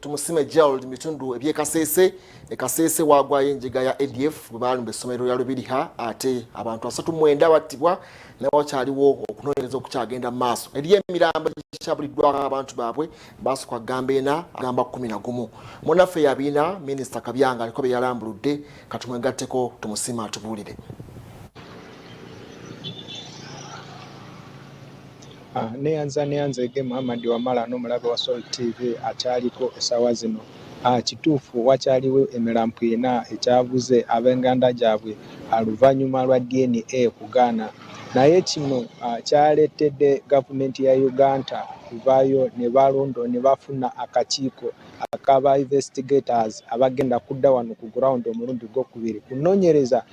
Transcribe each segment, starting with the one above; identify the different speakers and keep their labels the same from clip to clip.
Speaker 1: Tumusime Gerald mu bitundu eby'e Kasese. E Kasese waagwayo enjega ya ADF bwe baalumba essomero lya Lubiriha ate abantu 39 battibwa, naye wakyaliwo okunoonyereza okukyagenda mu maaso. Eriyo emirambo egikyabuliddwako abantu baabwe baasooka kugamba ena, agamba 11. Munnaffe Yabiina, Minisita Kabyanga aliko bye yalambuludde, katumwegatteko Tumusime atubuulire.
Speaker 2: Neyanza neyanzege Muhammad Wamala n'omulabe wa Sol TV akyaliko essaawa zino. Kituufu wakyaliwo emirambo ena ekyabuze ab'enganda gyabwe luvannyuma lwa DNA kugaana. Naye kino kyaleetedde gavumenti ya Uganda kuvaayo ne balondo ne bafuna akakiiko ak'aba investigators abagenda kudda wano ku ground omulundi gwokubiri kunoonyereza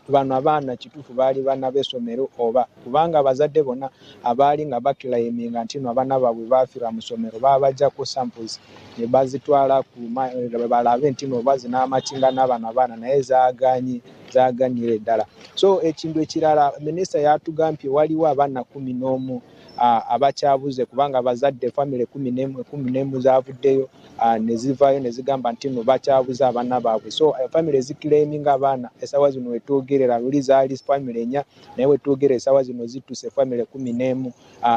Speaker 2: bano abaana kituufu baali baana b'essomero oba, kubanga abazadde bonna abaali nga baclaiminga nti no abaana baabwe baafiirwa mu ssomero baabaggyako samples ne bazitwala balabe nti no oba zinaamatchinga n'abano abaana, naye zaagaanye, zaaganyire ddala. So ekintu ekirala, minisita yatugambye waliwo abaana 11 abakyabuze, kubanga abazadde famire 11 zavuddeyo ne zivaayo ne zigamba nti no bakyabuze abaana baabwe. So famire ziclaiminga abaana essaawa zino wetwogerera, luli zaali famire 4, naye wetwogerera essaawa zino zituuse famire 11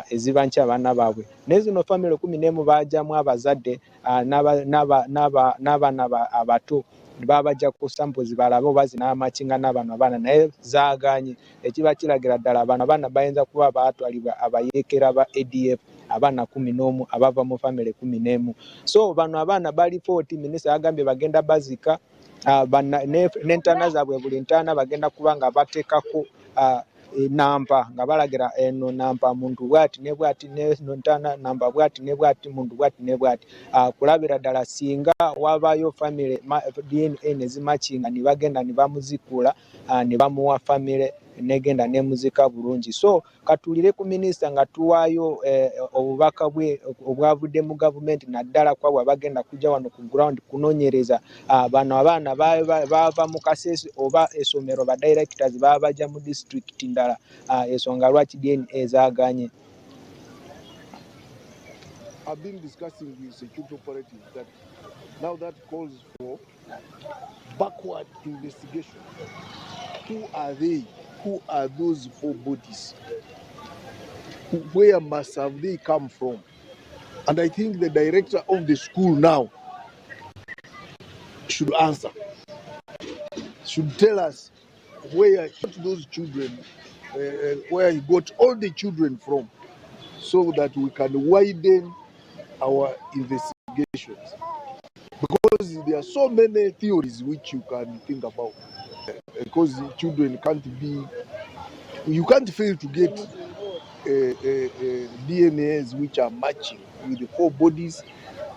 Speaker 2: eziba nkya abaana baabwe. Naye zino famire 11 baagyamu abazadde n'abaana abato, babajja ku samples balabe oba zinaamatchinga n'abano abaana, naye zaagaanye. Ekiba kiragira ddala bano abaana bayinza kuba baatwalibwa abayeekera ba ADF, abaana 11 abava mu famire 11. So bano abaana bali 40, minisita yagambye bagenda bazika n'entaana zaabwe, buli ntaana bagenda kuba nga bateekako namba nga balagira eno namba muntu bwati ne bwati, neno ntaana namba bwati ne bwati, muntu bwati ne bwati, kulabira ddala singa wabaayo famire DNA ne zimatchinga ne bagenda ne bamuzikuula ne bamuwa famire negenda nemuzika bulungi. So katuulire ku minisita nga tuwaayo obubaka bwe obwavudde mu gavumenti, naddala kwabwe abagenda kujja wano ku ground kunoonyereza bano abaana baava mu Kasese oba essomero ba directors baabajja mu disitulikiti ndala, ensonga lwaki DNA zaaganye.
Speaker 3: I've been discussing with security operatives that now that calls for backward investigation. Who are they? Who are those four bodies? Where must have they come from? And I think the director of the school now should answer, should tell us where he got those children, where he got all the children from, so that we can widen our investigations. Because there are so many theories which you can think about. Because children can't be, you can't fail to get DNAs which are matching with the four bodies,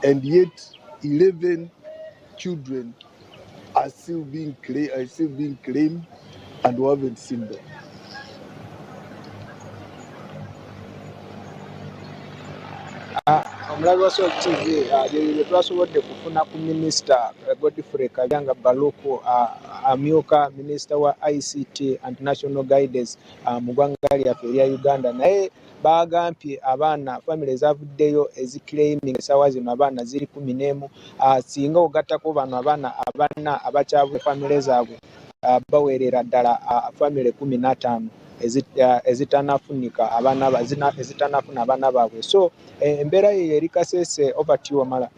Speaker 3: and yet 11 children are still being claimed, and we haven't seen them.
Speaker 2: Omulabi wa Sol TV, byebyo bye twasobodde kufuna ku minisita Godfrey Kabyanga Baluku, amyuka minisita wa ICT and National Guidance mu ggwanga lyaffe erya Uganda. Naye bagambye abaana famire ezavuddeyo eziclaiming essaawa zino abaana ziri 11, singa ogattako bano abaana abana abakyabuze famire zaabwe, bawerera ddala famire 15 ezitanafunika abaana, ezitanafuna abaana baabwe. So embeera ye eri Kasese. Over to you, Wamala.